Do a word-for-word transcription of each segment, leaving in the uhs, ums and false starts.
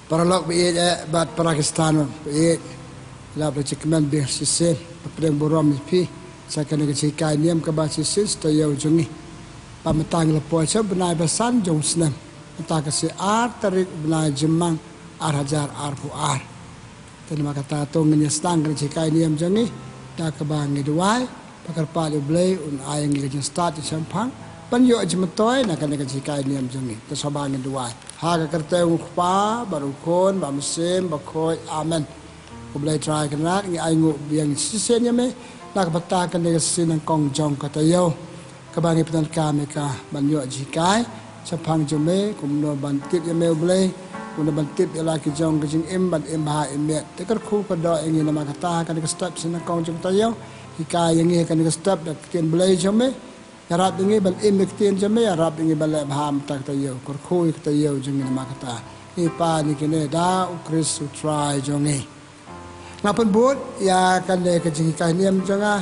Paralok ba ïeit, eh, bad para Khristan ba ïeit, la ba jingkmen biang shisien, ba pdiang burom ïa phi sha kane ka jinghikai niam kaba shisien shi taïew jong ngi. Ba mynta ngi la poi sha u bnai ba san jong u snem, mynta ka shi ar tarik u bnai Jymmang ar hajar arphew ar. Te namar kata to ngin ïa sdang kane ka jinghikai niam jong ngi da kaba ngi duwai. Ba kyrpad ïa U Blei un ai ngi ka jingstad jingshemphang ban ïoh jingmyntoi na kane ka jinghikai niam jong ngi. Te sngewbha ngin duwai. Ha ka kyrteng U Kpa bad U Khun bad U Mynsiem Bakhuid. Amen. Ko Blei Trai Kynrad, ngi ainguh biang shisien ïa me na ka bynta kane ka sien nyngkong jong ka taïew kaba ngi pyndonkam ïa ka ban ïoh jinghikai shaphang jong me, kumno ban tip ïa me U Blei, kumno ban tip ïa la ki jong ka jingim ban im bha im miat. Te kyrkhu kyrdoh ïa ngi namar kata ha kane ka step sien nyngkong jong ka taïew. Hikai ïa ngi ha kane ka step da ka ktien Blei jong me. Ïarap ïa ngi ban im ïa ka ktien jong me, ïarap ïa ngi ban leh bha mynta ka taïew. Kyrkhu ïa ka taïew jong ngi namar kata. Ngi pan ïa kine da U Khrist U Trai jong ngi. Nga pynbud ïa kane ka jinghikai niam jong nga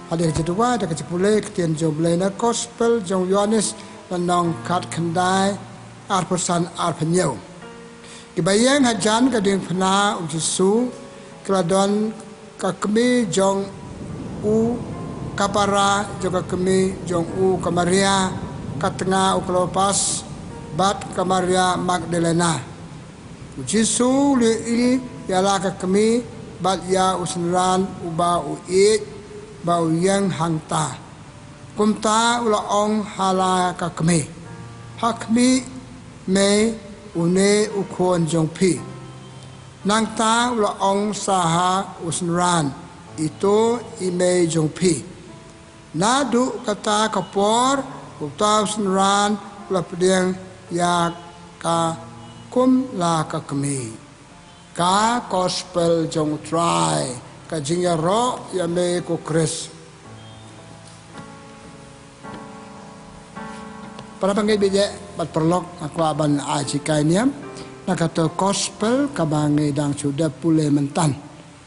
ha kane ka jingduwai da ka jingpule ka ktien jong U Blei na Gospel jong u Ïoannis, lynnong khatkhyndai, arphew san arphew hynñiew. Kiba ïeng hajan ka diengphna U Jisu, ki la don ka kmie jong u, ka para jong ka kmie jong u ka Maria ka tnga u Klopas, bad ka Maria Magdalena. U Jisu u la ïohi ïa la ka kmie bad ïa u synran uba u ïeit ba u ïeng hangta. Kumta u la ong ha la ka kmie, ha khmih mei, une u khun jong phi. Nangta u la ong sa ha u synran, ito i mei jong phi. Naduh kata ka por uta u synran u la pdiang ïa ka kum la ka kmie. Ka Gospel jong U Trai. Ka jingïaroh ïa me ko Khrist. Para bangeit baieit bad paralok, nga kwah ban ai jinghikai niam na kato Gospel kaba ngi dang shu dep pule mynta.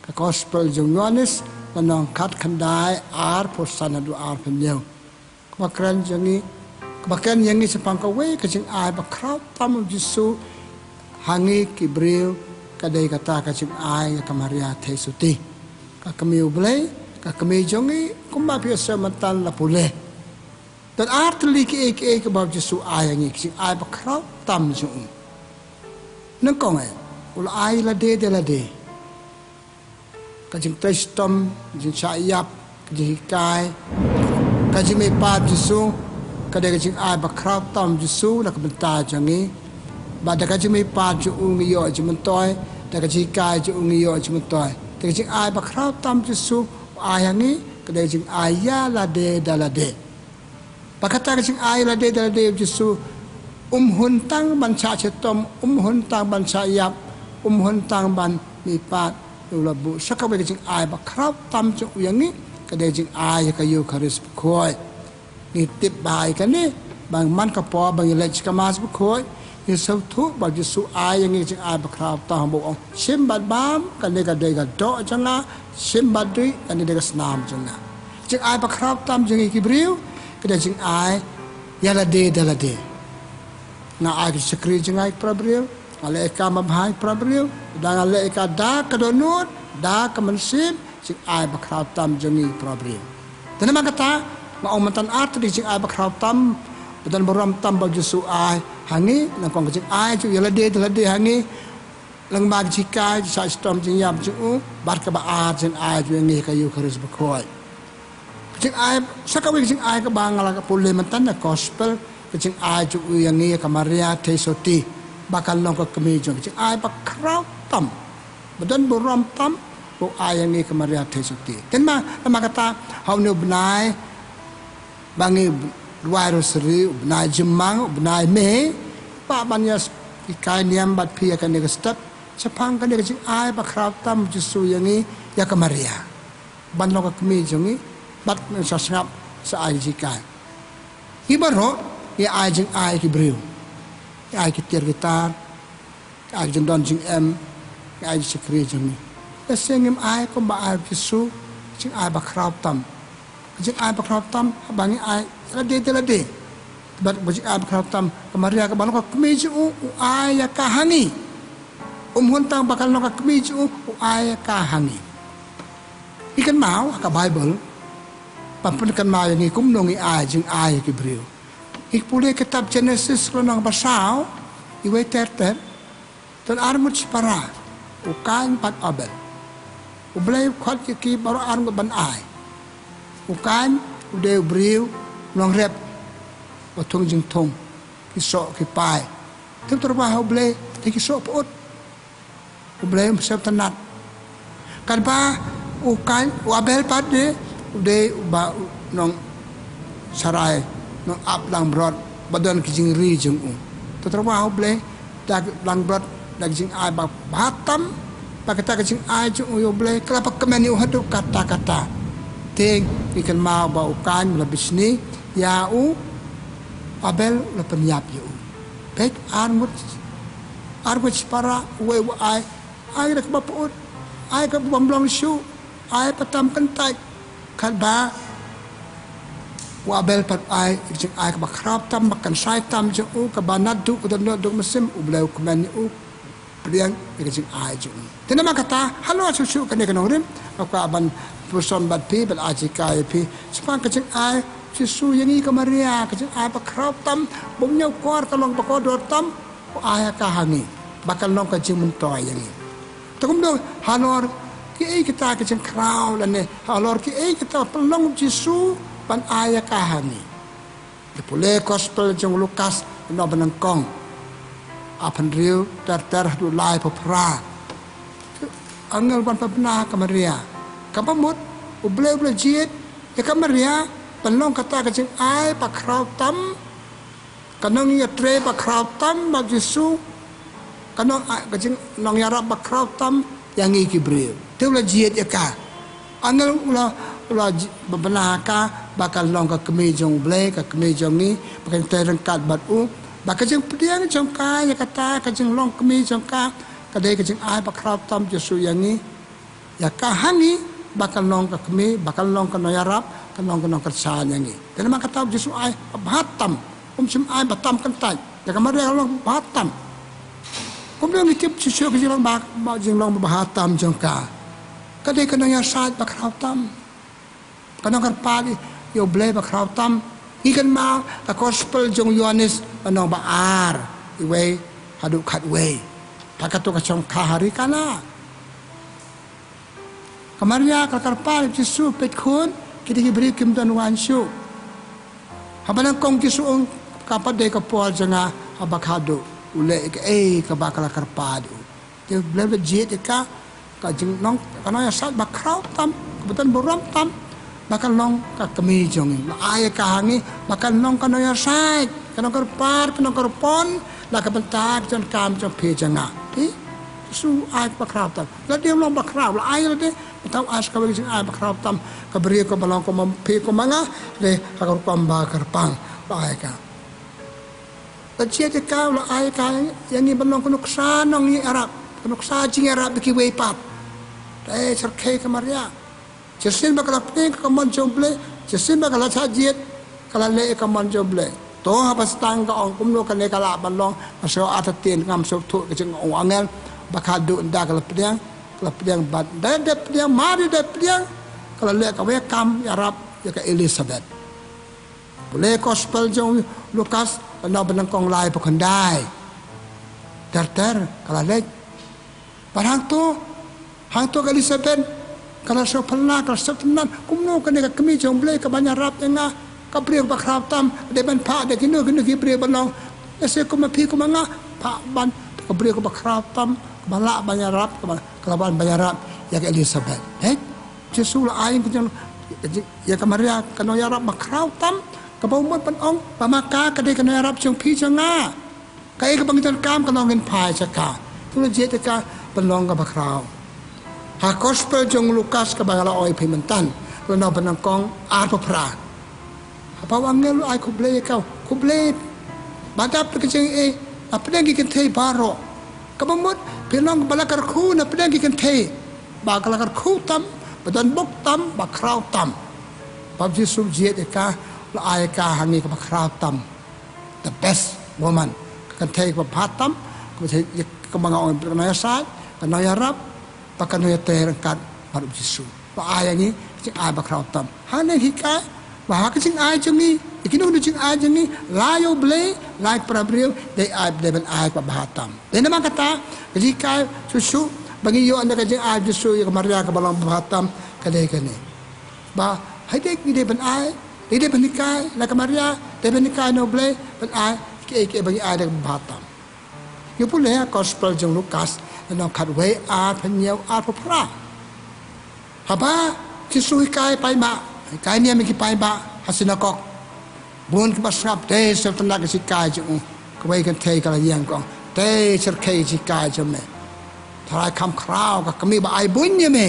Ka Gospel jong u Ïoannis, lynnong khatkhyndai, arphew san haduh arphew hynñiew. Kaba kren jong ngi, kaba kren ïa ngi shaphang kawei ka jingai bakhraw tam U Jisu ha ngi ki briew, ka dei kata ka jingai ïa ka Maria Theisotti. Ka kmie U Blei, ka kmie jong ngi, kumba phi ïohsngew mynta la pule. Don ar tylli kiei kiei kaba U Jisu ai ïa ngi, ka jingai bakhraw tam jong u. Nyngkong eh, u la ai lade da lade. Ka jingtrei shitom, ka jingshah ïap, ka jinghikai, ka jingmihpat Jisu, ka dei ka jingai bakhraw tam Jisu na ka bynta jong ngi. Bad da ka jingmihpat jong u ngi ïoh jingmyntoi, da ka jinghikai jong u ngi ïoh jingmyntoi. Da ka jingai bakhraw tam Jisu u ai ha ngi, ka dei ka jingai ïa lade da lade. Ba kata ka jingai lade da lade U Jisu, um hun tang ban shah shitom, um hun tang ban shah ïap, um hun tang ban mihpat, u la buh sa kawei ka jingai bakhraw tam jong u ïa ngi, ka dei jingai ïa ka Eukharist bakhuid. Ngi tip bha ïa kane, ba man ka por ba ngi leit sha ka Mass bakhuid, ngi sngewthuh ba U Jisu ai ïa ngi ka jingai bakhraw tam ba u ong, shim bad bam, kane ka dei ka doh jong nga, shim bad duh, kane dei ka snam jong nga. Jingai bakhraw tam jong ngi ki briew, ka dei jingai ïa lade da lade. Nga ai ka shakri jong nga ïa ki para briew, nga leh ïa ka babha ïa ki para briew, da nga leh ïa ka da ka dohnud, da ka mynsiem, jingai bakhraw tam jong ngi ki para briew. Te namar kata, nga ong mynta ar tylli jingai bakhraw tam, ba don burom tam ba U Jisu ai ha ngi, nyngkong ka jingai jong u ïa lade da lade ha ngi, lyngba ka jinghikai, jingshah shitom, jingïap jong u, bad kaba ar jingai jong u ïa ngi ka Eukharist bakhuid. Ka jingai, sa kawei ka jingai kaba nga la pule mynta na Gospel, ka jingai jong u ïa ngi ka Maria Theisotti, ba kan long ka kmie jong ngi, ka jingai bakhraw tam, ba don burom tam, ba u ai ïa ngi ka Maria Theisotti. Te namar, namar kata, ha une u bnai, ba ngi duwai Rosary, u bnai Jymmang, u bnai May, ba ban ïa hikai niam bad phi ha kane ka step, shaphang kane ka jingai bakhraw tam Jisu ïa ngi, ïa ka Maria. Ban long ka kmie jong ngi, bad ngi sa sngap sa ai jinghikai. Ngi baroh, ngi ai jingai ki briew. Ngi ai ki tiar ki tar, ai ka jingdon jingem, ai ka jingshakri jong ngi. Lehse ngim ai kumba ai Jisu, jingai bakhraw tam. Jingai bakhraw tam, haba ngi ai, lade da lade. Bad ba jingai bakhraw tam, ka Maria kaba long ka kmie jong u, u ai ïa ka ha ngi. Um hun tang ba kan long ka kmie jong u, u ai ka ha ngi. Ngi kynmaw ha ka Baibl, ba pynkynmaw ïa ngi kumno ngi ai, jingai ïa ki briew. Ngi pule kitab Jenesis lynnong ba saw, uwei ter ter, don ar ngut shipara, u Kain bad Abel. U Blei u khot ïa ki baroh ar ngut ban ai. U Kain u dei u briew nongrep, ba thung jingthung, ki soh ki pai. Te u tyrwa ha u Blei, te ki soh pyut. U Blei um sngewtynnat. Katba u Kain, u Abel pat de, u dei uba u nongsarai, nongap langbrot, ba don ki jingri jong u. Te u tyrwa ha u Blei, da langbrot, da ki jingai ba bha tam, ba kata ka jingai jong u ïa u Blei, ka la pynkmen ïa u haduh katta katta. Te ngi kynmaw ba u Kain u la bishni ïa u Abel, u la pynïap ïa u. Peit, ar ngut, ar ngut shipara, uwei u ai, ai da kaba pyut, ai kaba bym long shuh, ai ba tam kyntait. Katba u Abel pat ai ka jingai kaba khraw tam, ba kynsai tam jong u, kaba naduh ka dohnud mynsiem, u Blei u kmen ïa u, pdiang ïa ka jingai jong u. Te namar kata, halor shuh shuh kane ka nongrim, nga kwah ban pyrshang bad phi, ban ai jingkyrkhu ïa phi shaphang ka jingai Jisu ïa ngi, ka Maria, ka jingai ba khraw tam, bym ñiewkor, ka long ba kordor tam, u ai ka ha ngi, ba kan long ka jingmyntoi ïa ngi. Te kumno halor kiei kita ki jingkhraw lane halor kiei kita ba pynlong Jisu ban ai ka ha ngi. Te pule Gospel jong u Lukas, lynnong ba nyngkong, arphew hynriew ter ter haduh laiphew phra. Angel wan pynbna ha ka Maria. Kaba mut, u Blei u la jied ïa ka Maria ban long kata ka jingai ba khraw tam, ka nongïatrei ba khraw tam bad Jisu, ka nong, ah, ka jing, nongïarap ba khraw tam ïa ngi ki briew. Te u la jied ïa ka. Angel u la, u la ji-, pynbna ha ka ba kan long ka kmie jong u Blei, ka kmie jong ngi, ba kan trei ryngkat bad u, ba ka jingpdiang jong ka ïa kata ka jinglong kmie jong ka, ka dei ka jingai ba khraw tam Jisu ïa ngi, ïa ka ha ngi, ba kan long ka kmie, ba kan long ka nongïarap, kan long ka nongkyrshan ïa ngi. Te namar kata u Jisu ai ba bha tam, um shym ai ba tam kyntait. Ïa ka Maria ka long ba bha tam. Kumno ngi tip shisha ka jinglong ba, ba jinglong ba bha tam jong ka? Ka dei ka nongïasaid ba khraw tam, ka nongkyrpad ïa u Blei ba khraw tam. Ngi kynmaw ka Gospel jong u Ïoannis, lynnong ba ar, uwei haduh khatwei. Pat katto ka shongkha ha ri Kana. Ka Maria ka la kyrpad ïa u Jisu, peit khun, kine ki briew kim don waiñ shuh. Haba nyngkong u Jisu u ong, ka pat dei ka por jong nga haba khatduh. U leh ïa kaei kaba ka la kyrpad ïa u. Te u Blei u la jied ïa ka, ka jingnong, ka nongïasaid ba khraw tam, kaba don burom tam, ba kan long ka kmie jong ngi. U la ai ïa ka ha ngi ba kan long ka nongïasaid, ka nongkyrpad, ka nongkyrpon na ka bynta ka jingdonkam jong phi jong nga. Te u Jisu u ai ba khraw tam. Lada u long ba khraw, u la ai lada, mynta u ai sa kawei ka jingai ba khraw tam, ka briew kaba long kum ma phi kum ma nga, lada ha ka rukom ba kyrpang, u la ai ka. U la jied ïa ka, u la ai ka ïa ngi ban long ka nuksa nongïarap, ka nuksa jingïarap ïa kiwei pat. Te syrkhei ka Maria. Shisien ba ka la pdiang ïa ka mon jong u Blei, shisien ba ka la shah jied, ka la leh ïa ka mon jong u Blei. To haba sdang ka ong kumno kane ka lah ban long, nga shu artatien, ngam sngewthuh ka jingong u angel, ba khatduh ynda ka la pdiang, ka la pdiang bad ynda dep pdiang, mar ïa dep pdiang, ka la leh kawei ka kam ïarap ïa ka Elisabet. Pule Gospel jong u Lukas, lynnong ba nyngkong laiphew khyndai. Ter ter, ka la leit. Bad hangto, hangto ka Elisabet, ka la sngewphylla, ka la sngewtynnat, kumno kane ka kmie jong u Blei kaban ïarap ïa nga, ka briew kaba khraw tam, ka dei ban phah da kino kino ki briew ban long. Lehse kum ma phi kum ma nga, phah ban, ka briew kaba khraw tam, kaba lah ban ïarap, kaba, ka la wan ban ïarap ïa ka Elisabet. Eh? Jisu u la ai ïa ka jong, ïa ka Maria, ka nongïarap ba khraw tam, kaba u mut ban ong, ba ma ka, ka dei ka nongïarap jong phi jong nga. Kaei kaba ngi donkam ka long ngin phai sha ka. Te u la jied ïa ka ban long kaba khraw. Ha Gospel jong u Lukas kaba nga la ong ïa phi mynta, lynnong ba nyngkong arphew phra. Haba u angel u ai khublei ïa ka, khublei. Ba dap da ka jingaiei, napdeng ki kynthei baroh. Kaba mut, phi long ba la kyrkhu napdeng ki kynthei. Ba ka la kyrkhu tam, ba donbok tam, ba khraw tam. Bad u Jisu u jied ïa ka, u la ai ïa ka ha ngi kaba khraw tam. The best woman. Ka kynthei kaba bha tam, kaba ïa, Kumba nga ong, ka nongïasaid, ka nongïarap, bad ka nongïatei ryngkat bad U Jisu. Ba ai ïa ngi ka jingai bakhraw tam. Hangne hikai ba ha ka jingai jong ngi, ïa kino kino jingai jong ngi, la ïa U Blei, la ïa ki para briew, dei ai, dei ban ai kaba bha tam. Dei namar kata ka jinghikai shuh shuh ba ngi ïoh na ka jingai U Jisu ïa ka Maria kaba long babha tam, ka dei kane. Ba ha dei ngi dei ban ai, ngi dei ban hikai na ka Maria, dei ban hikai na U Blei ban ai kiei kiei ba ngi ai da kaba bha tam. Ngi pule ha ka Gospel jong u Lukas, lynnong khatwei, arphew hynñiew, arphew phra. Haba Jisu hikai paidbah, hikai niam ïa ki paidbah ha synagog, bun kiba sngap, te sngewtynnat ka jinghikai jong u. Kawei ka kynthei ka la ïeng, ka ong, te sngewtynnat ka jinghikai jong me. Tharai kham khraw ka kmie ba ai bun ïa me,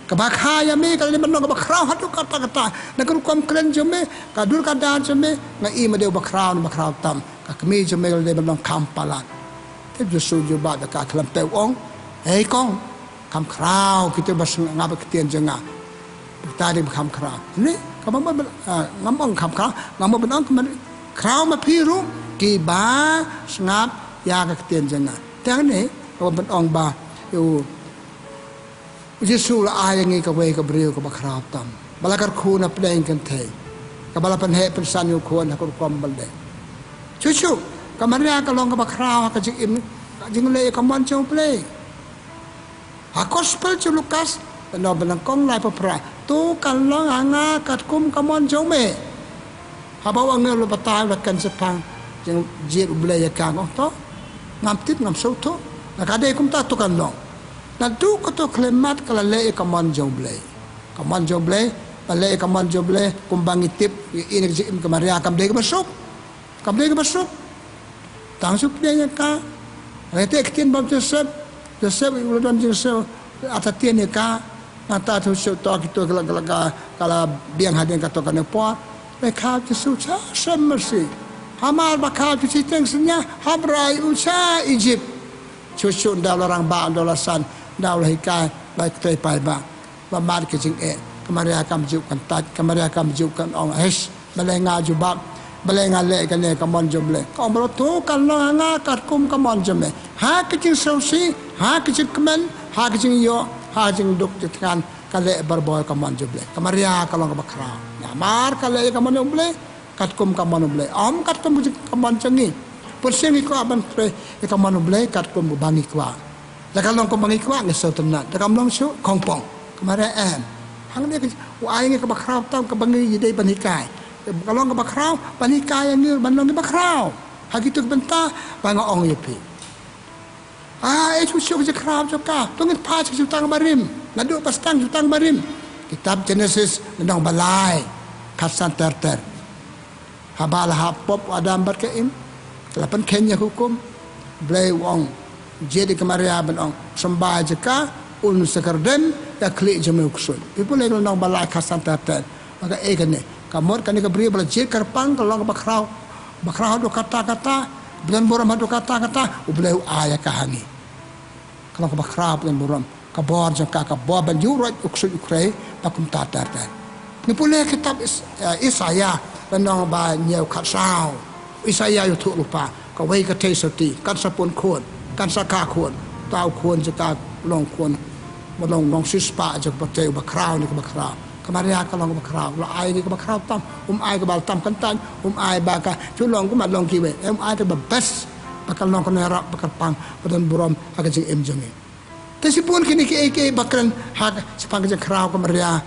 kaba kha ïa me ka la dei ban long kaba khraw haduh katta katta. Na ka rukom kren jong me, ka dur ka dar jong me, nga i me dei uba khraw, uba khraw tam. Ka kmie jong me ka la dei ban long kham palat. Te U Jisu u jubab da ka khlem tip, u ong, hei kong, kham khraw kito ba sngap ïa ka ktien jong nga. Kita dei ba kham khraw. Ni, ka ba, ba, ah, ngam ong kham khraw, ngam ong ban ong, ka man khraw ma phi ruh kiba sngap ïa ka ktien jong nga. Te hangne ka ba ban ong ba, ïa u, U Jisu u la ai ïa ngi kawei ka briew kaba khraw tam, ba la kyrkhu na pdeng kynthei, kaba la pynheh pynsan ïa u Khun ha ka rukom ba la dei. Shuh shuh ka Maria ka long kaba khraw ha ka jingim, ka jingleh ïa ka mon jong U Blei. Ha Gospel jong u Lukas, lynnong ba nyngkong, laiphew phra, to kan long ha nga katkum ka mon jong me. Haba u angel u la batai, u la kren shaphang jingjied U Blei ïa ka, u ong, to, ngam tip, ngam sngewthuh. Lada ka dei kumta to kan long. Naduh kato khyllipmat ka la leh ïa ka mon jong U Blei. Ka mon jong U Blei, ba leh ïa ka mon jong U Blei, kumba ngi tip, ngi i na ka jingim, ka Maria kam dei kaba suk. Kam dei kaba suk. Tang shu pdiang ïa ka. Lehse ka ktien ba u Joseph, Joseph u la don jingsngew artatien ïa ka. Nangta to shu to kito ka la, ka la, ka, ka la biang hadien kato kane ka por. Lehse ka Jisu sha shem mersi. Hamar ba ka Jisu shiteng synñia, hap rai u sha Egypt. Shu shu ynda u la rangbah, ynda u la san, ynda u la hikai, ba ktrei paidbah. Ba mad ka jingeh, ka Maria kam ju kyntait, ka Maria kam ju kan ong, hish, balei nga jubab, balei nga leh kane ka mon jong U Blei. Ka ong baroh, to kan long ha nga katkum ka mon jong me. Ha ka jingsngewsih, ha ka jingkmen, ha ka jingïoh, ha ka jingduk jingthngan, ka leh barabor ka mon jong U Blei. Ka Maria ka long kaba khraw. Namar ka leh ïa ka mon jong U Blei katkum ka mon U Blei, ym katkum ka mon jong ngi. Bunsien ngi kwah ban trei ïa ka mon U Blei katkum ba ngi kwah. Lada ka long kumba ngi kwah, ngi sngewtynnat. Lada kam long shuh, khongpong. Ka Maria em. Hangne ka, u ai ngi kaba khraw tam kaba ngi dei ban hikai. Ka long kaba khraw, ban hikai ïa ngi ban long kiba khraw. Ha kito ki bynta ba nga ong ïa phi. Ah, eh, shu shu ka jingkhraw jong ka. To ngin phai sha ka jutang barim. Naduh ba sdang jutang barim. Kitab Genesis, lynnong ba lai, khatsan ter ter. Haba la hap pop u Adam bad ka Im, ka la pynkheiñ ïa ka hukum. Blei u ong, jied ïa ka Maria ban ong, symbai jong ka, un sa kyrdem ïa ka khlieh jong me u ksuid. Phi pule ka lynnong ba lai, khatsan ter ter. Ba kaei kane, ka mut kane ka briew ba la jied kyrpang, ka long kaba khraw, ba khraw haduh katta katta, ba don burom haduh katta katta, U Blei u ai ïa ka ha ngi. Ka long kaba khraw, ba don burom. Ka bor jong ka, ka bor ban ïuhroit u ksuid u khrei ba kumta ter ter. Ngi pule kitab Is-, eh, Isaïah, lynnong ba hynñiew, khatsaw. Isaïah u ïathuh lypa, kawei ka theisotti kan sa pun khun, kan sa kha khun. Uta u khun jong ka long khun, ba long nongsiewspah jong ka pyrthei, uba khraw na kiba khraw. Ka Maria ka long kaba khraw, la ai ïa ngi kaba khraw tam, um ai kaba tam kyntait, um ai ba ka ju long kumba long kiwei, eh, um ai kaba best, ba kan long ka nongrap, ba kyrpang, ba don burom ha ka jingim jong ngi. Te shibun kine kiei kiei ba kren ha ka, shaphang ka jingkhraw ka Maria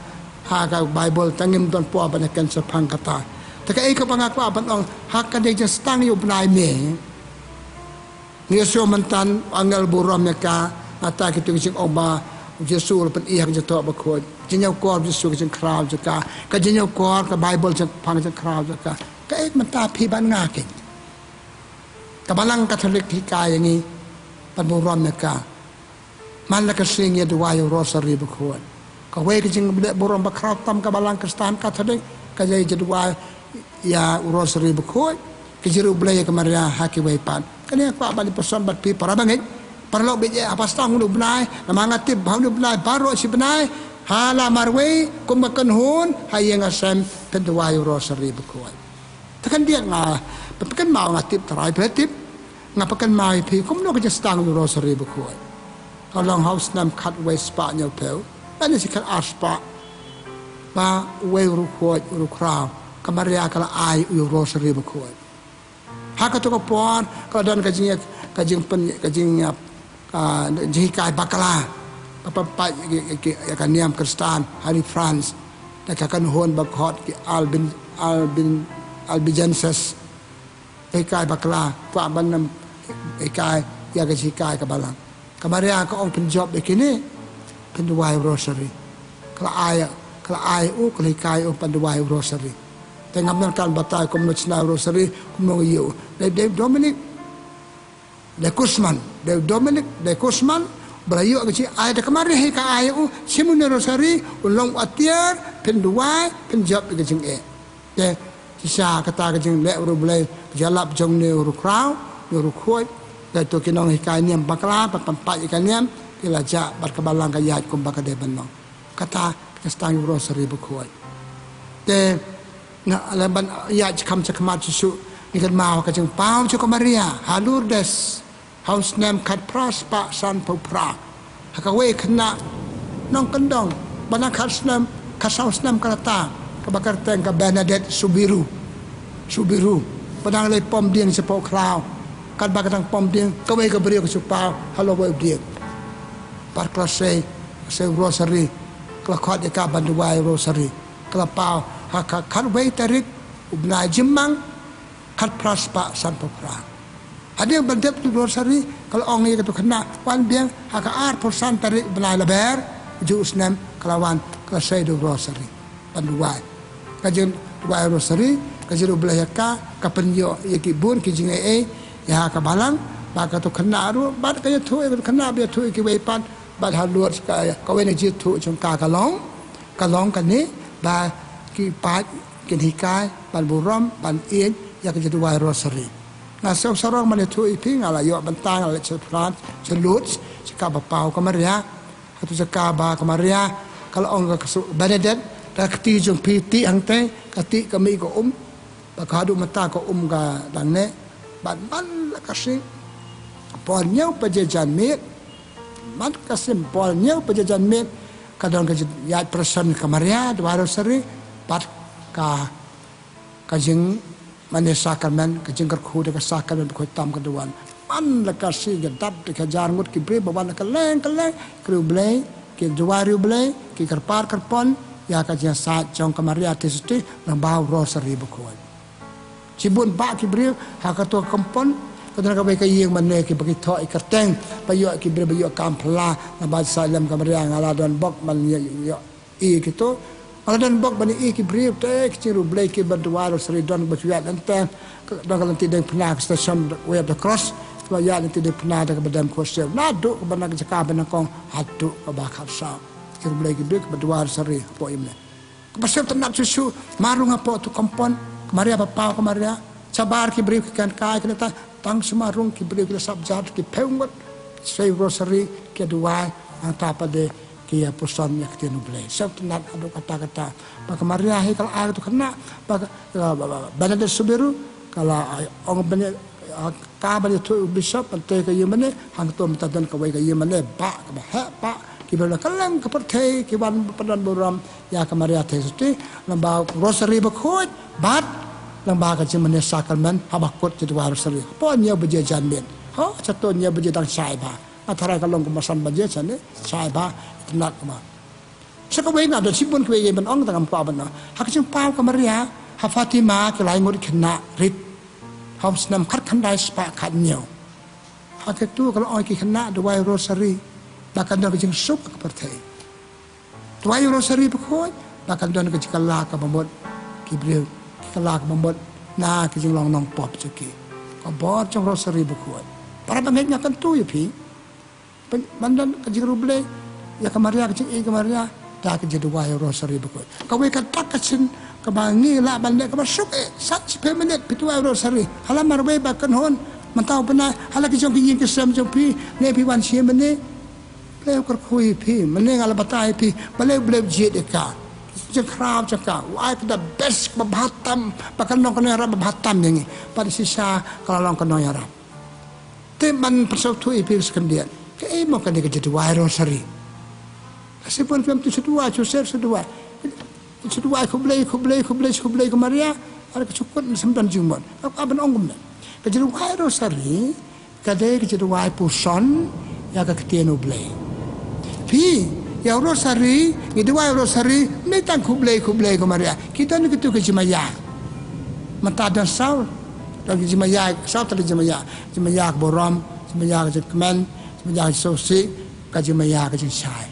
ha ka Baibl, tang ngim don por ban ïakren shaphang kata. Te kaei kaba nga kwah ban ong, ha kane ka jingstang ïa u bnai May, ngi ïohsngew mynta u angel burom ïa ka, nangta kito ki jingong ba u Jisu u la pyni ha ka jingthoh bakhuid. Jingïakor u Jisu, ka jingkhraw jong ka, ka jingïakor ka Baibl shaphang ka jingkhraw jong ka. Kaei mynta phi bad nga keiñ? Ka Balang Katholik hikai ïa ngi ban burom ïa ka. Man la ka sngi ïa duwai ïa u Rosary bakhuid. Kawei ka jingleh burom ba khraw tam ka Balang Khristan Katholik, ka dei ïa duwai ïa u Rosary bakhuid, ka jingriewblei ïa ka Maria ha kiwei pat. Kane nga kwah ban ïa pynshong bad phi para bangeit. Paralok baieit, haba sdang une u bnai, namar nga tip ba une u bnai baroh shi bnai, ha la marwei, kum ka kynhun, ha ïing ha sem, phin duwai ïa u Rosary bakhuid. Te khyndiat nga, phi kynmaw, nga tip, Trai phi la tip. Nga pynkynmaw ïa phi kumno ka jingstad ïa u rosary bakhuid. Ka long ha u snem khatwei spah hynñiewphew, lane shi khatar spah, ba uwei u riewkhuid, u riewkhraw, ka Maria ka la ai ïa u rosary bakhuid. Ha kato ka por ka la don ka jing, ka jingpyn, ka jing, ah, jinghikai bakla, ba pynpait ïa ka, ïa ka, ïa ka niam Khristan ha ri France. Da ka kynhun ba khot ki Albin, Albin, Albigenses. Hikai bakla, kwah ban ym hikai ïa ka jinghikai ka Balang. Ka Maria ka ong pynjop ïa kine, pynduwai u rosary. Ka la ai, ka la ai u, ka la hikai u pynduwai u rosary. Te ngam don kan batai kumno shna u rosary, kumno ïoh. Dei, dei Dominic de Guzman, dei Dominic de Guzman, ba la ïoh ka jingai da ka Maria hi ka ai u, shim une u rosary, u long u atiar, pynduwai, pynjop ïa ka jingeh. Te shisha kata ka jingleh u riewblei, ka jingïalap jong une u riewkhraw, une u riewkhuid. Te to ki nonghikai niam bakla, ba pynpait ïa ka niam, ki la jah bad ka Balang ka ïaid kumba ka dei ban long. Kata ka jingstad ïa u rosary bakhuid. Te na lem ban ïaid shakhmat shakhmat shuh shuh, ngi kynmaw ka jingpaw jong ka Maria ha Lourdes. Ha u snem khatphra spah sanphew phra. Ha kawei ka khynnah nongkyndong ba nang khat snem, khatsaw snem ka rta, kaba kyrteng ka Bernadette Soubirous. Soubirous. Ba nang leit pom dieng shapoh khlaw. Katba ka dang pom dieng, kawei ka briew ka shu paw halor uwei u dieng. Bad ka la sei, ka sei u rosary, ka la khot ïa ka ban duwai u rosary. Ka la paw ha ka khatwei tarik u bnai Jymmang, khatphra spah sanphew phra. Hadien ba dep u rosary, ka la ong ïa kato ka khynnah, wan biang ha ka arphew san tarik bnai Lber, ju u snem, ka la wan, ka la sei da u rosary ban duwai. Ka jingduwai rosary ka jingriewblei ïa ka, ka pynïoh ïa ki bun ki jingaiei ïa ka Balang. Bad kato ka khynnah ruh, bad ka ïathuh ïa kato ka khynnah, ba ïathuh ïa kiwei pat, bad ha Lourdes ka, kawei na ki jingïathuh jong ka ka long, ka long kane, ba ki paid kin hikai ban burom, ban ïeit ïa ka jingduwai rosary. Nga sngew sarong ban ïathuh ïa phi, nga la ïoh bynta, nga la leit sha France, sha Lourdes, sha kaba paw ka Maria. Hato sha kaba ka Maria ka la ong ka, ka su Bernadette, ka kti jong phi tih hangtei, ka tih ka mih ka um, ba ka haduh mynta ka um ka dang neh. Bad man la ka sngi por hynñiew baje janmiet, man ka sngi por hynñiew baje janmiet, ka don ka jingïaid procession ka Maria duwai rosary, bad ka, ka jingmane sakramen, ka jingkyrkhu da ka sakramen bakhuid tam ka duwan. Man la ka sngi ka dap da ka hajar ngut ki briew ba wan na kylleng kylleng, ki riewblei, ki duwai riewblei, ki kyrpad kyrpon ïa ka jingïasaid jong ka Maria Theisotti lyngba u rosary bakhuid. Shibun bah ki briew ha kato ka compound, ka don kawei ka ïing mane kiba ki thoh ïa kyrteng, ba ïoh ki briew ba ïoh kam phylla, naba sha lem ka Maria, nga la don bok ban ïoh, ïoh, ïoh i kito. Nga la don bok ban ïoh i ki briew, te ki jingriewblei kiba duwai rosary don ba shu ïaid lynter, don ka lynti diengphna ka station Way of the Cross, ba ïaid lynti diengphna da kaba dem khuid siew. Naduh kaba na ka jaka ba nyngkong haduh kaba khatsaw. Ki riewblei ki briew kiba duwai rosary hapoh ïing mane. Kaba sngewtynnat shuh shuh, marung hapoh tu compound, ka Maria ba paw ka Maria. Shabar ki briew ki kynkai ki lynter, tang shu marung ki briew ki la sap jar ki phew ngut. Sei rosary ki duwai, nangta pat de ki ïa puson ïa ka ktien U Blei. Sngewtynnat haduh katta katta. Ba ka Maria hi ka la ai kato ka khynnah, ba ka, ba, ba, ba, Bernadette Soubirous, ka la ai ong ban ïa, ah, ka ban ïathuh u bishop, ban tei ka ïing mane, hangto mynta don kawei ka ïing mane, bah, kaba heh, bah, ki briew na kylleng ka pyrthei, ki wan pynban burom ïa ka Maria Theisotti, lyngba rosary bakhuid, bad lyngba ka jingmane sakramen, haba kut jingduwai rosary. Hapoh hynñiew baje janmiet. Ho, shato hynñiew baje dang shai bha. Nga tharai ka long kumba san baje shane, shai bha, tynnat kumba. Sa kawei nga don shibun kawei ban ong, tang ngam kwah ban ong. Ha ka jingpaw ka Maria ha Fatima, ki lai ngut ki khynnah rit ha u snem khatkhyndai spah khathynñiew. Ha kato ka la ong ïa ki khynnah duwai rosary, ba kan don ka jingsuk ha ka pyrthei. Duwai rosary bakhuid, ba kan don ka jingkylla kaba mut ki briew, ki kylla kaba mut na ka jinglong nongpop jong ki. Ka bor jong rosary bakhuid. Para bangeit, nga kyntu ïa phi. Ban, ban don ka jingriewblei ïa ka Maria, ka jingïeit ka Maria, da ka jingduwai rosary bakhuid. Kawei ka dak ka shin kaba ngi lah ban leh kaba suk eh, san shiphew minit phi duwai rosary. Hala marwei ba kynhun, mynta u bnai, hala ki jong ki ïing ki sem jong phi, ne phi wan shim ne. Blei u kyrkhu ïa phi, mynne nga la batai ïa phi, balei, Blei u jied ïa ka. Jingkhraw jong ka, u ai ka da best ba bha tam, ba ka long ka nongïarap ba bha tam ïa ngi. Bad shisha ka la long ka nongïarap. Te ban pynsngewthuh ïa phi sa khyndiat. Kaei mo kane ka jingduwai rosary? Ka shu pynpem tu shu duwai, shu ser shu duwai. Shu duwai khublei, khublei, khublei, khublei ko Maria. Ar ka shu kut shu ban jingmut. Ka ban ong kumne. Ka jingduwai rosary ka dei ka jingduwai puson ïa ka ktien U Blei. Phi, ïa u rosary, ngi duwai rosary, ym dei tang khublei, khublei ko Maria. Ki don kito ki jingmaïa. Mynta don saw, don ki jingmaïa, saw tylli ki jingmaïa. Jingmaïa ka burom, jingmaïa ka jingkmen, jingmaïa ka jingsngewsih, ka jingmaïa ka jingshai.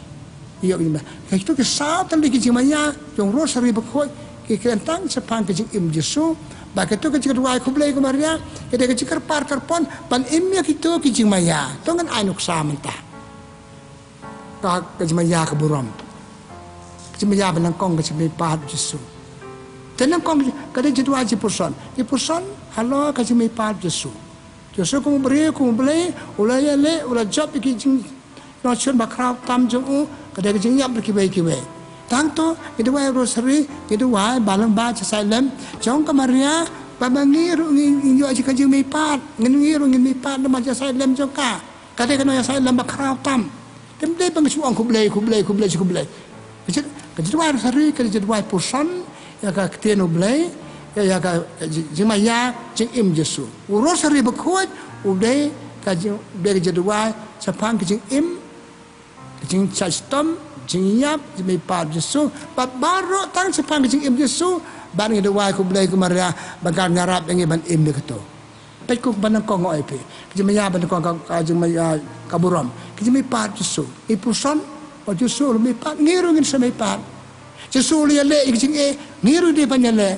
Ïoh, ïoh. Kito ki saw tylli ki jingmaïa jong u rosary bakhuid ki kren tang shaphang ka jingim Jisu. Bad kito ki jingduwai khublei ko Maria ki dei ka jingkyrpad kyrpon ban im ïa kito ki jingmaïa. To ngan ai nuksa mynta. Ka, ka jingmaïa ka burom. Ka jingmaïa ba nyngkong ka jingmihpat Jisu. Te nyngkong ka dei jingduwai jingpuson. Jingpuson halor ka jingmihpat Jisu. Jisu kum u briew, kum u Blei, u la ïaleh, u la jop ïa ki jing nongshun bakhraw tam jong u, ka dei ka jingïap da kiwei kiwei. Tang to, ngi duwai rosary, ngi duwai ba lyngba jingshaitlem jong ka Maria, ba ma ngi ruh ngin, ngin ïoh ka jingmihpat, ngin, ngi ruh ngin mihpat namar jingshaitlem jong ka. Ka dei ka nongïasaid lem bakhraw tam. Te ym dei ba ngi shu ong khublei, khublei, khublei, khublei. Ka jing, ka jingduwai rosary, ka jingduwai puson ïa ka ktien U Blei, ïa, ïa ka, ka jing, jingmaïa jingim Jisu. U rosary bakhuid u dei ka jing, u dei ka jingduwai shaphang ka jingim, ka jingshah shitom, jingïap, jingmihpat Jisu. Bad baroh tang shaphang ka jingim Jisu. Bad ngi duwai khublei ko Maria ba ka ngarap ïa ngi ban im ïa kato. Peit kum ba nyngkong nga ong ïa phi. Ka jingmaïa ba nyngkong ka, ka jingmaïa ka burom. Ka jingmihpat Jisu. Ngi puson ba Jisu u la mihpat, ngi ruh ngin sa mihpat. Jisu u la ïaleh ïa ka jingeh, ngi ruh dei ban ïaleh.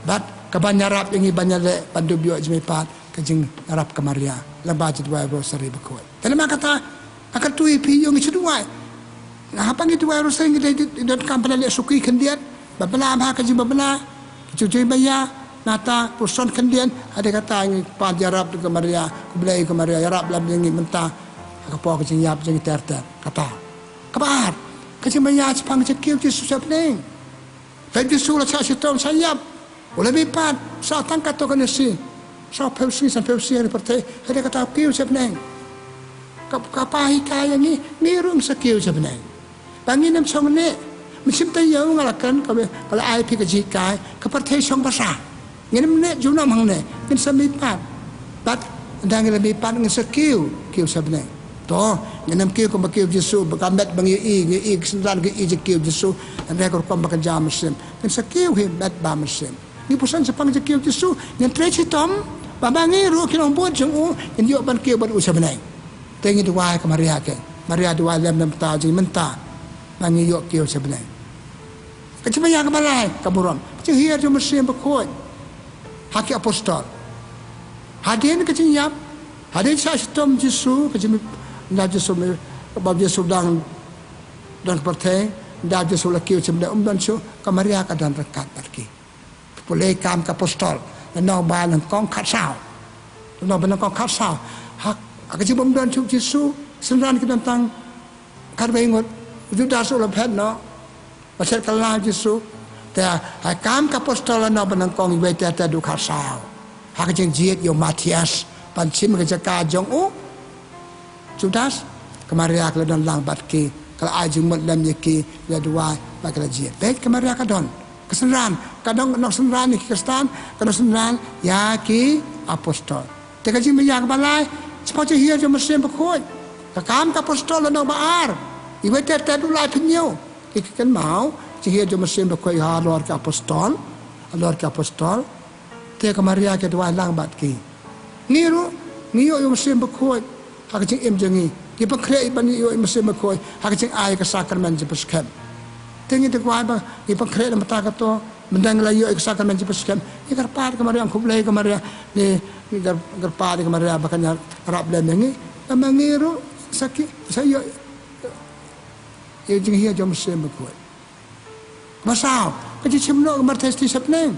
Bad kaban ïarap ïa ngi ban ïaleh ban dup ïoh jingmihpat, ka jingïarap ka Maria. Lyngba jingduwai rosary bakhuid. Te namar kata, nga kyntu ïa phi ïa ngi shu duwai. Nga hap ngi duwai rosary ngi dei, dei, donkam ban leh suki khyndiat. Ba bla bha ka jingbabylla. Ka jingmaïa, nangta puson khyndiat. Hadien kata ngi pan ïarap ka Maria. Khublei ko Maria, ïarap lem ïa ngi mynta. Ha ka por ka jingïap jong ngi ter ter. Kata. Kaba ar. Ka jingmaïa shaphang ka jingkiew Jisu sha bneng. Peit Jisu u la shah shitom, shah ïap. U la mihpat, shah tang katto katne shi. Shah phew sngi, san phew sngi ha pyrthei. Hadien kata u kiew sha bneng. Ka, ka Kpa hikai ïa ngi, ngi ruh ngin sa kiew sha bneng. Ba ngin ym shong ne. Mynsiem taïew nga la kren, ka, ka la ai phi ka jinghikai, ka pyrthei shong basa. Ngin ym leh junom hangne, ngin sa mihpat. Bad ynda ngi la mihpat ngin sa kiew, kiew sha bneng. To, ngin ym kiew kumba kiew Jisu, ba ka met ba ngi ïohi, ngi ïohi ka synran ngi ïohi jingkiew Jisu, hynrei ka rukom ba kynja mynsiem. Ngin sa kiew hi met bad mynsiem. Ngi puson shaphang jingkiew Jisu, ngin trei shitom, ba ma ngi ruh ki nongbud jong u, ngin ïoh ban kiew bad u sha bneng. Te ngi duwai ka Maria ke, Maria duwai lem lem ta jingmynta, ba ngi ïoh kiew sha bneng. Ka jingmaïa kaba lai, ka burom. Ka jinghiar jong u Mynsiem Bakhuid ha ki apostol. Hadien ka jingïap, hadien shah shitom Jisu, ka jingmih, ynda Jisu mih, ba Jisu dang don ha pyrthei, ynda Jisu la kiew sha bneng, um don shuh, ka Maria ka don ryngkat bad ki. Pule Kam ki Apostol, lynnong ba nyngkong khatsaw. Lynnong ba nyngkong khatsaw. Ha, ha ka jingbym don shuh Jisu, synran ki don tang khatwei ngut, u Judas u la phet noh, ba shet kylla Jisu. Te ha Kam ki Apostol lynnong ba nyngkong, iwei ter ter haduh khatsaw. Ha ka jingjied ïa u Matthias ban shim ka jaka jong u Judas, ka Maria ka la don lang bad ki, ka la ai jingmut lem ïa ki, la duwai bad ka la jied. Peit ka Maria ka don. Ka synran, ka don nongsynran ïa ki Khristan, ka nongsynran ïa ki apostol. Te ka jingmaïa kaba lai, shaphang jinghiar jong u Mynsiem Bakhuid. Ka Kam ki Apostol lynnong ba ar, iwei ter ter haduh laiphew hynñiew. Ki kynmaw jinghiar jong u Mynsiem Bakhuid halor ki apostol, halor ki apostol. Te ka Maria ka duwai lang bad ki. Ngi ruh, ngi ïoh ïa u Mynsiem Bakhuid ha ka jingim jong ngi. Ngi pynkhreh ban ïoh ïa u Mynsiem Bakhuid ha ka jingai ka sakramen jingpynskhem. Te ngi duwai ba ngi pynkhreh na bynta kato, mynta ngi la ïoh ïa ka sakramen jingpynskhem. Ngi kyrpad ka Maria, khublei ka Maria, ngi, ngi kyr-, kyrpad ka Maria ba kan ïarap lem ïa ngi. Ba ma ngi ruh sa ki, sa ïoh ïa ka jinghiar jong u Mynsiem Bakhuid. Ba saw, ka jingshim noh ka Mater Theisotti sha bneng.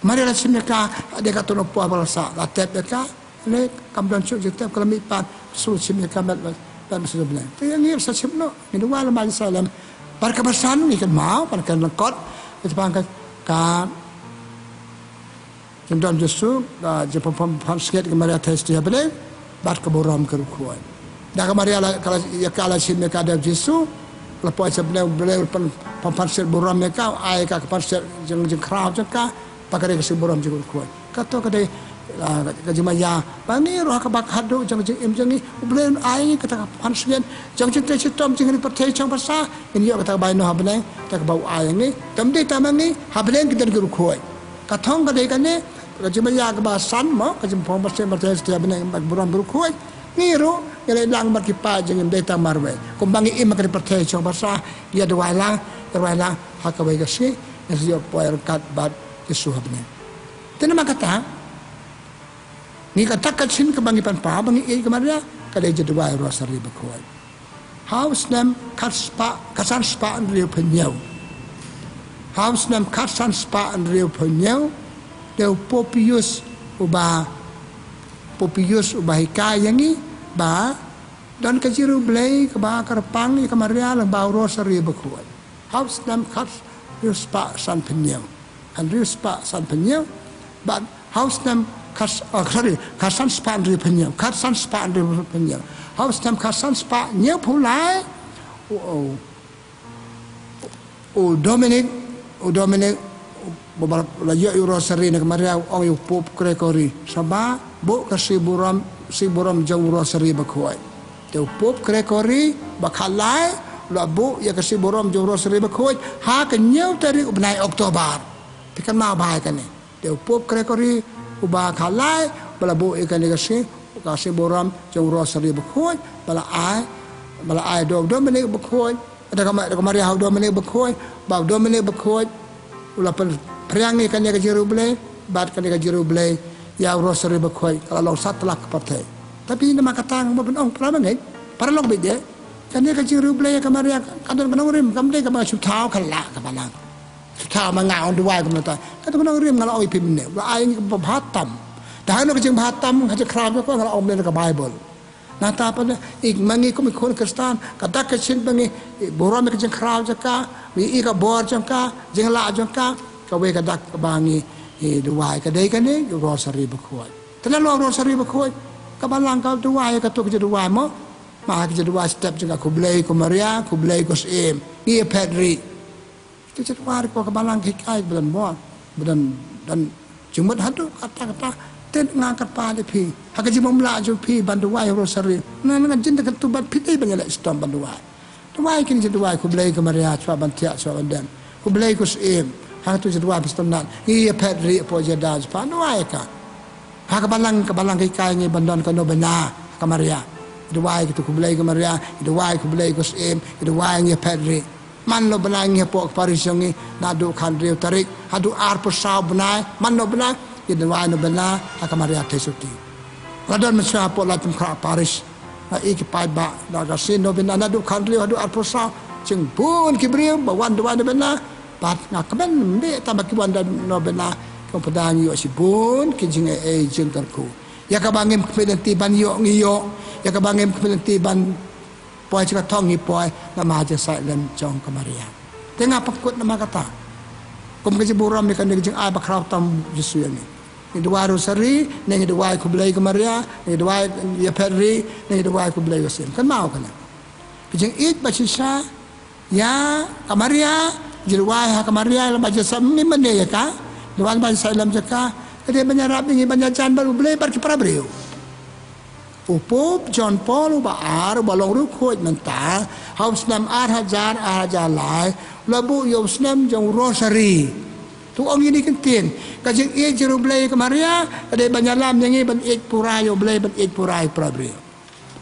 Maria la shim ïa ka, hadien katto katne por ba la sah, la tep ïa ka, ne kam don shuh jingtep, ka la mihpat, Jisu shim ïa ka met, met, met sha bneng. Te ïa ngi sa shim noh, ngi duwai lem bad Salem. Bad kaba san ngi kynmaw, bad ka lyngkot, ka jingpang ka, ka jingdon Jisu, ka jingpang, pang, pang sngewthuh ka Maria Theisotti ha bneng. Bad ka burom ka riewkhuid. Da ka Maria la, ka la, ïa ka la shim ïa ka da u Jisu, la poi sha bneng, bneng pan, pan, pansngiat burom ïa ka, ai ka, ka pansngiat jing, jingkhraw jong ka, bad ka dei ka sngi burom jong u riewkhuid. Kato ka dei, ah, ka jingmaïa ba ngi ruh ha kaba khatduh jong ka jingim jong ngi, U Blei un ai ngi kata ka pansngiat jong ka jingtrei shitom jong ka pyrthei shong basa, ngin ïoh kata ka baino ha bneng, kata kaba u ai ïa ngi. Kam dei tang ma ngi, ha bneng ki don ki riewkhuid. Ka thong ka dei kane, ka jingmaïa kaba san mo, ka jingpynpaw ba shisha ba shisha ba nang ba burom ba riewkhuid. Ngi ruh ngi leit lang bad ki paid jong ngi, ym dei tang marwei. Kumba ngi im ha kane ka pyrthei shong basa, ïa duwai lang, ïa duwai lang ha kawei ka sngi, ngi sa ïoh poi ryngkat bad Jisu ha bneng. Te namar kata, ngi kata ka shin kaba ngi pynpaw ba ngi ïeit ïa ka Maria, ka dei jingduwai Rosari bakhuid. Ha u snem khatspah, khatsan spah hynriewphew hynñiew. Ha u snem khatsan spah hynriewphew hynñiew, dei u Pope Pius uba, Pope Pius uba hikai ïa ngi ba don ka jingriewblei kaba kyrpang ïa ka Maria lyngba u Rosari bakhuid. Ha u snem khathynriew spah sanphew hynñiew. Hynriew spah sanphew hynñiew. Bad ha u snem khat, oh, sorry, khatsan spah hynriewphew hynñiew. Khatsan spah hynriewphew hynñiew. Ha u snem khatsan spah hynñiewphew lai, u, u, u Dominic, u Dominic, u, ba la ïoh ïa u Rosari na ka Maria, u ong ïa u Pope Gregory. Sngewbha buh ka sngi burom, sngi burom jong u Rosari bakhuid. Te u Pope Gregory ba khatlai u la buh ïa ka sngi burom jong u Rosari bakhuid ha ka hynñiew tarik u bnai October. Phi kynmaw bha ïa kane. Te u Pope Gregory uba khatlai ba la buh ïa kane ka sngi, ka sngi burom jong u Rosari bakhuid, ba la ai, ba la ai da u Dominic bakhuid, da ka Ma-, da ka Maria ha u Dominic bakhuid, ba u Dominic bakhuid u la pynphriang ïa kane ka jingriewblei, bad kane ka jingriewblei ïa u Rosari bakhuid ka la long satlak ka pyrthei. Tapi namar kata nga ban ong para bangeit, para lok beit de, kane ka jingriewblei ïa ka Maria ka don ka nongrim, kam dei kaba shu thaw ka la ka balang. Shu thaw ma nga ong duwai kumta. Ka don ka nongrim, nga la ong ïa phi mynne, u la ai ngi kaba bha tam. Te hano ka jingbha tam, ha jingkhraw jong ka, nga la ong mynne ka Baibl. Nangta pat ïa ma ngi kum ki khun Khristan, ka dak ka shin ba ngi burom ïa ka jingkhraw jong ka, ngi ïohi ka bor jong ka, jinglah jong ka, kawei ka dak ba ngi duwai ka dei kane, u Rosari bakhuid. Te na u Rosari bakhuid, ka balang ka duwai ïa kato ka jingduwai mo. Ma ka jingduwai step jong ka, khublei ko Maria, khublei ko Syiem. Ngi ïaphet rieh. Te jingduwai ko ka balang ka hikai ba don bor, ba don, don jingmut haduh katta katta. Te nga kyrpad ïa phi ha ka jingbymlah jong phi ban duwai Rosari. Na, na jin da ka tu ban phi dei ban ïaleh shitom ban duwai. Duwai kine jingduwai, khublei ko Maria, shuwa ban thiah shuwa ban dem. Khublei ko Syiem. Ha tu jingduwai phi sngewtynnat. Ngi ïaphet rieh hapoh jingïada jingpah, duwai ka. Ha ka balang, ka balang ka hikai ngi ban don ka novena ha ka Maria. Duwai kito, khublei ko Maria, duwai khublei ko Syiem, duwai, ngi ïaphet rieh. Man novena ngi hapoh ka parish jong ngi naduh khathynriew tarik haduh arphew saw bnai, man novena, ngi duwai novena ha ka Maria Theisotti. La don mynshuwa hapoh Laitumkhrah parish. Nga ïohi ki paidbah, da ka sngi novena naduh khathynriew haduh arphew saw, jingbun ki briew ba wan duwai novena. Bad nga kmen ym dei tang ba ki wan da novena, ki ong, phi da, ngi ïoh shibun ki jingaiei jingkyrkhu. Ïa kaba ngim khmih lynti ban ïoh ngi ïoh, ïa kaba ngim khmih lynti ban poi sha ka thong ngi poi, namar jingshah lem jong ka Maria. Te nga pynkut namar kata. Kum ka jingburom ïa kane ka jingai bakhraw tam Jisu ïa ngi. Ngi duwai Rosari, ne ngi duwai khublei ko Maria, ne ngi duwai ïaphet rieh, ne ngi duwai khublei ko Syiem. Kynmaw kane. Ka jingïeit ba shisha ïa ka Maria, jingduwai ha ka Maria, lem bad jingshah, ngim mane ïa ka, duwai lem bad jingshah lem jong ka, ka dei ban ïarap ïa ngi ban ïajan bad U Blei bad ki para briew. U Pope John Paul uba ar, uba long riewkhuid mynta, ha u snem ar hajar, ar hajar lai, u la buh ïa u snem jong u Rosari. To ong ïa kine ki ktien, ka jingïeit jong riewblei ïa ka Maria ka dei ban ïalam ïa ngi ban ïeit pura ïa U Blei, ban ïeit pura ïa para briew.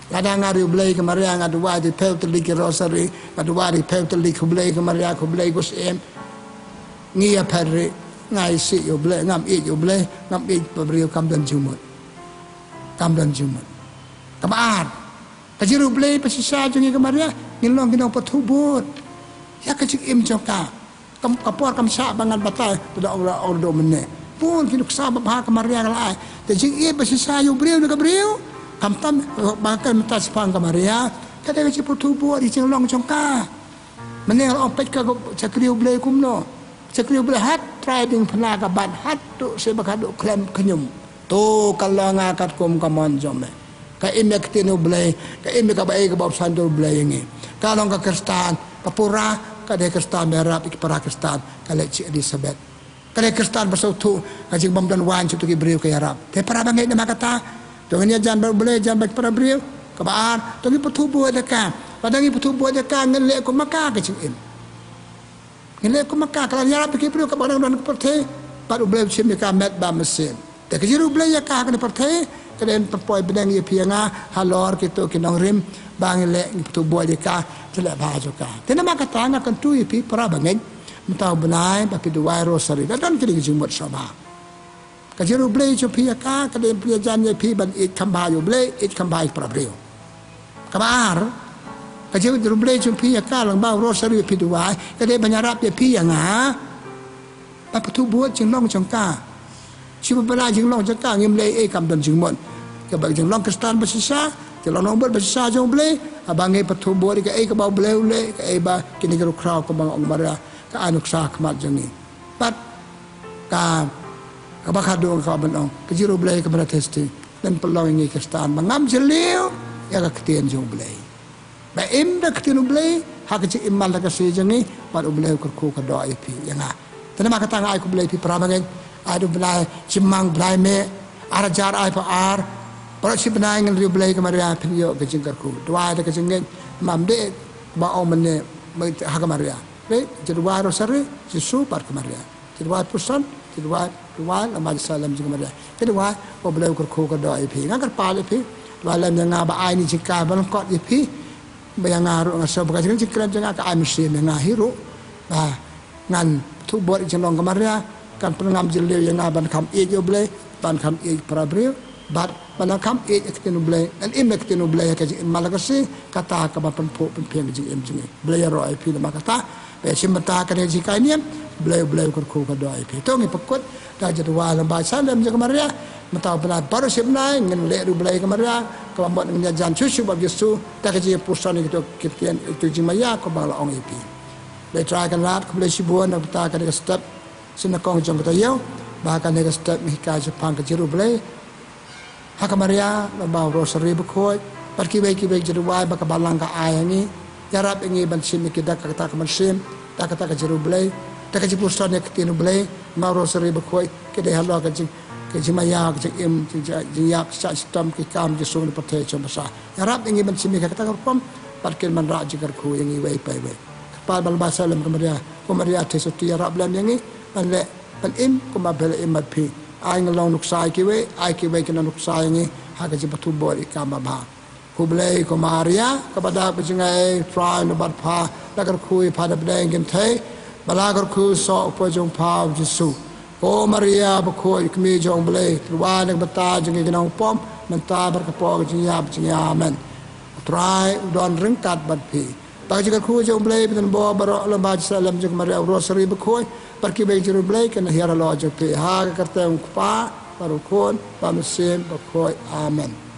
Lada nga riewblei ïa ka Maria, nga duwai da ki phew tylli ki Rosari, nga duwai da ki phew tylli khublei ïa ka Maria, khublei ko Syiem, ngi ïaphet rieh, nga isih ïa U Blei, ngam ïeit ïa U Blei, ngam ïeit para briew, kam don jingmut. Kam don jingmut. Kaba ar, ka jingriewblei ba shisha jong ngi ïa ka Maria, ngin long ki nongpyrthuh bud ïa ka jingim jong ka. Kam, ka por kam shah ba ngan batai, te da ong, da ong ruh mynne. Bun ki nuksa babha ka Maria ka la ai. Te jingïeit ba shisha ïa u briew na ka briew, khamtam ba ka mynta shaphang ka Maria, ka dei ka jingpyrthuh bud ïa ka jinglong jong ka. Mynne nga la ong, peit ka, ka shakri U Blei kumno. Shakri U Blei, hat trai diengphna ka bat, haduh shibak, haduh khlem khñium. To ka long nga katkum ka mon jong me. Ka im ïa ka ktien U Blei, ka im ïa kaba ei kaba u San U Blei ïa ngi. Ka long ka Khristan ba pura, ka dei Khristan ba ïarap ïa ki para Khristan, ka leh shi Elizabeth. Ka dei Khristan ba sngewthuh ka jingbym don waiñ sha kito ki briew, ka ïarap. Te para bangeit, namar kata, to ngin ïajan bad U Blei, jan bad para briew. Kaba ar, to ngin pynthut buit ïa ka. Lada ngin pynthut buit ïa ka, ngin leh kum ma ka ka jingim. Ngin leh kum ma ka, ka la ïarap ïa ki briew kaba dang don ha ka pyrthei, bad U Blei u shim ïa ka met bad mynsiem. Te ka jingïarap U Blei ïa ka ha kane ka pyrthei ka dei ban pynpoi bneng ïa phi ïa nga halor kito ki nongrim, ba ngin leh, ngin pynthut buit ïa ka, te leh bha jong ka. Te namar kata nga kyntu ïa phi para bangeit, mynta u bnai ba phi duwai rosary, da don kine ki jingmut sngewbha. Ka jingïarap U Blei jong phi ïa ka, ka dei ban pynïajan ïa phi ban ïeit kham bha ïa U Blei, ïeit kham bha ïa ki para briew. Kaba ar, ka jingïarap U Blei jong phi ïa ka, lyngba u rosary ba phi duwai, ka dei ban ïarap ïa phi ïa nga ban pynthut buit jinglong jong ka. Shu ba pynlong jinglong jong ka, ngim leh ei kam don jingmut. Kaba ka jinglong Khristan ba shisha, jinglong nongbud ba shisha jong U Blei, haba ngi pynthut buit ïa kaei kaba U Blei u leh, kaei ba kine ki rukom kaba nga ong, Maria ka ai nuksa ha khmat jong ngi. Bad ka, kaba khadduh kaba ban ong, ka jingïarap U Blei ka Maria Theisotti, kan pynlong ïa ngi Khristan ba ngam jylliew ïa ka ktien jong U Blei. Ba im da ka ktien U Blei ha ka jingim man la ka sngi jong ngi, bad U Blei u kyrkhu kyrdoh ïa phi ïa nga. Te namar kata nga ai khublei ïa phi para bangeit, ai da u bnai shipang, bnai May ar hajar arphew ar. Baroh shi bnai ngin ri U Blei ka Maria, phin ïoh ka jingkyrkhu. Duwai da ka jingngeit, ym dei ba ong mynne ha ka Maria. Re, jingduwai rosary, Jisu bad ka Maria. Jingduwai purson, jingduwai, duwai lem bad salem jong ka Maria. Jingduwai ba U Blei u kyrkhu kyrdoh ïa phi. Nga kyrpad ïa phi, duwai lem ïa nga ba ai ïa kane ka jingkyrmen lyngkot ïa phi. Ba ïa nga ruh nga sngew ba ka jingkyrmen jong nga ka ai mynsiem ïa nga hi ruh, ba ngan pynthut buit ïa ka jinglong ka Maria, kan pynngam jylliew ïa nga ban kham ïeit ïa U Blei, ban kham ïeit para briew, bad ban kham ïeit ïa ka ktien U Blei, ngan im ïa ka ktien U Blei ha ka jingim man la ka sngi, kata kaba pynphuh pynphieng ka jingim jong ngi. Blei ïaroh ïa phi namar kata. Ba ïa shim bynta kane ka jingkyrmen, Blei, Blei u kyrkhu kyrdoh ïa phi. To ngin pynkut da ka jingduwai lem bad salem jong ka Maria. Mynta u bnai baroh shi bnai ngin leh ri U Blei ka Maria, kaba mut ngin ïajan shuh shuh bad U Jisu da ka jingpyrshang ïa kito ki ktien, ïa kito ki jingmaïa kumba nga la ong ïa phi. Blei Trai Kynrad, khublei shibun na ka bynta kane ka step sngewbha jong ka taïew, ba kane ka step ngi hikai shaphang ka jingïarap U Blei ha ka Maria, lyngba u rosary bakhuid, bad kiwei kiwei ki jingduwai ba ka Balang ka ai ha ngi. Ïarap ïa ngi ban shim ïa ki da kata ka mynsiem, da kata ka jingïarap U Blei, da ka jingpyrshang ïa ka ktien U Blei, lyngba u rosary bakhuid, ki dei halor ka jing, ka jingmaïa, ka jingim, jing, jing, jingïap, sha shitom ki kam jingsuk na pyrthei jong basah. Ïarap ïa ngi ban shim ïa kata ka rukom, bad kin wanrah jingkyrkhu ïa ngi iwei pa iwei. Kyrpad bad lem bad salem ka Maria, ko Maria Theisotti, ïarap lem ïa ngi ban leh, ban im kumba phi la im bad phi. Ai ngi long nuksa ïa kiwei, ai kiwei kin long nuksa ïa ngi ha ka jingpynthut buit ïa ka kam babha. Khublei ko Maria, kaba dap ka jingaiei, U Trai u don bad pha, la kyrkhu ïa pha da pdeng kynthei, bad la kyrkhu soh u kpa jong pha u Jisu. Ko Maria bakhuid, kmie jong U Blei, duwai na ka bynta jong ngi ki nongpop, mynta bad ka por ka jingïap jong ngi. Amen. U Trai u don ryngkat bad phi. Ba ka jingkyrkhu jong U Blei, ba don bor baroh, lem bad salem jong ka Maria, u rosary bakhuid, bad kiwei ki jingïarap U Blei, kin hiar halor jong phi. Ha ka kyrteng u Kpa, bad u Khun, bad u Mynsiem Bakhuid. Amen.